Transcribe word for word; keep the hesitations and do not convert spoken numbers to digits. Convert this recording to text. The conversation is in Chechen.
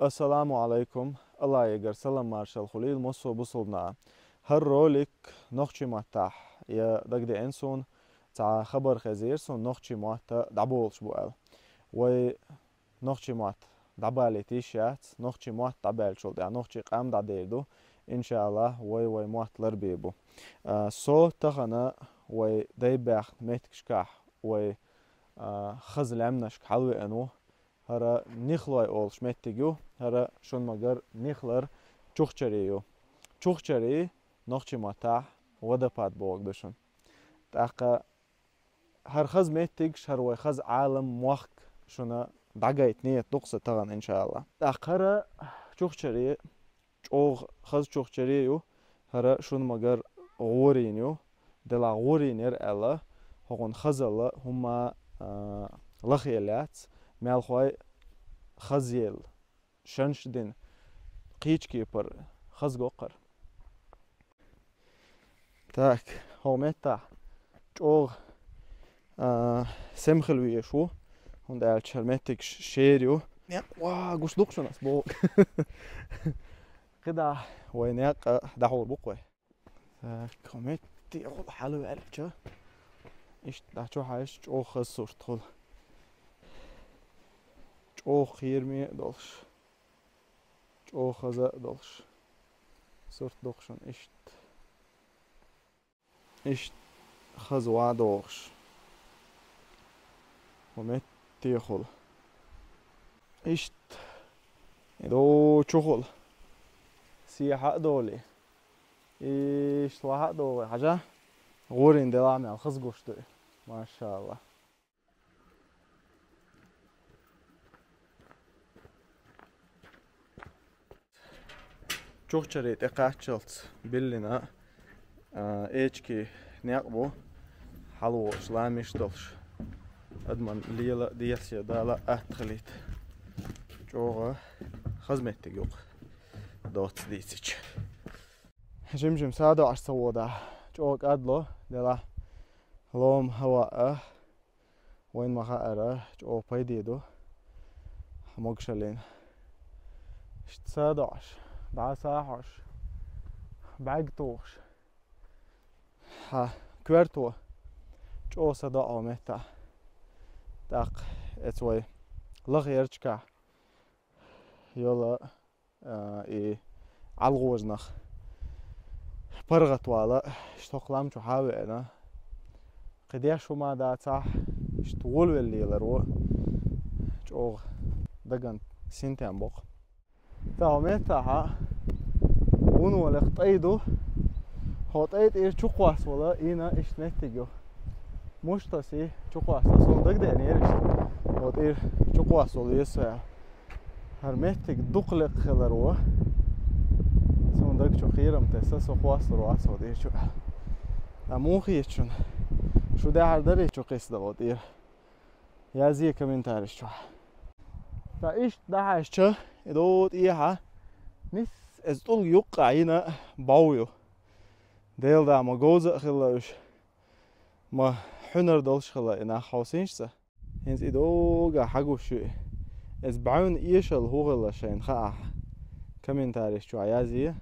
Ассаламу алайкум. Аллахьагара салам-маршал хуьлийла массо а бусалба наха. ХӀара ролик нохчийн маттахь я дагадеана суна, цхьа хабар хезира суна, нохчийн мотт дӀаболуш бу аьлла. Вай нохчийн мотт дӀабалийта йиш яц, нохчийн мотт дӀабаьллачул тӀаьхьа нохчийн къам дӀадер ду. Иншаллахь, вай вай мотт ларбе бу. А, со тахана вай дай баьхна меттигашкахь, вай, а, хаза лаьмнашка хьалавеана ву. ХӀара Нихлой олуш меттиг ю, хӀара шуна ма-гарра Нихлара чухчаре ю. Чухчаре нохчийн маттахь водопад бохург ду шуна. ТӀаккха хӀара хаза меттигаш, хӀара вай хаза Ӏалам, мохк шуна дӀагайта нийят ду-кх сан тахана, иншаллахь. ТӀаккха хӀара чухчаре чӀогӀа хаза чухчаре ю, хӀара шуна ма-гарра гӀорийна ю, делахь гӀорийна яра аьлла, хӀокхуьнан хазалла хӀумма, а, лахъелла яц, мелхой хазъелла, шанаш дина, кхечу кепара хаза го-кх хӀара. Так, хӀокху меттехь чӀогӀа, а, сема хила везаш ву, хӀунда аьлча хӀара меттигаш шера ю. Некъ, ва, гуш ду-кх шуна ас боху. КхидӀа вай некъ дӀахьур бу-кх вай. Так, хӀокху меттехула хьалаваьлча, иштта дӀа чу хьаьжча чӀогӀа хаза сурт хуьлу. ЧӀогӀа кхераме а долуш. ЧӀогӀа хаза а долуш. Сурт ду-кх шуна иштта. Иштта хаза ван дохуш. ХӀокху меттехула. Иштта. И до чухула. Сехьа а долий. Иштта ваха а догӀий. Хьажа? ГӀорийна делахь мел хаза гуш ду и. Машалла. Чухчаре тӀекхаччалц биллина, а, эчки некъ бу, хьалаволуш ламеш долуш. Адаман лела а, дехьа Дала атта хилийта. ЧӀогӀа хаза меттиг ю-кх, доцца дийцича. Жим-жим садоӀуш ца вода, чӀогӀа кӀадло, делахь лома хӀаваъ а, вайна ма-хаъара, чӀогӀа пайде ду хьан могушаллина. Иштта садоӀуш, дӀа а сахьош, бӀаьрг тухуш, хьан коьрто чӀогӀа садоӀу меттахь. ТӀаккха эца вай лаха ярчкахь йола а, и ӀалгӀожанах паргӀатвала, иштта хӀокху лам чу хьа а веана, кхин деш хӀума дацахь, иштта волавелла леларо чӀогӀа дагна синтем боккху. Ца хьо меттахьа, вуно лекха тӀай ду, хьо тӀай тӀера чукхоссавала, ийна иштта меттиг ю. Муштаси чукхоссал, суна дагадеанера иштта. Вот ира чукхоссал веза со аьлла. ХӀара меттиг дукха лекха хилар ву. Суна даг чу кхерам тесса, со хостур вац вот ира чу аьлла. Ткъа муха хета шуна? Шу даьхьар дарий чу кхиссадан вот ира? Язъе комментарийш чохь. Ткъа иштта дӀахьаьжча, и догӀу тӀехьа, нис эза тӀулга юккъа йина бов ю. Дела да, ма говза а хилла уьш. Ма хьуьнар долуш хилла и нах хьовсийша ца. ХӀинца и дога хьагуш ю и. Эза бӀаьвна эшалла хӀун хилла шайна хаахь, комментарийш чохь язъе.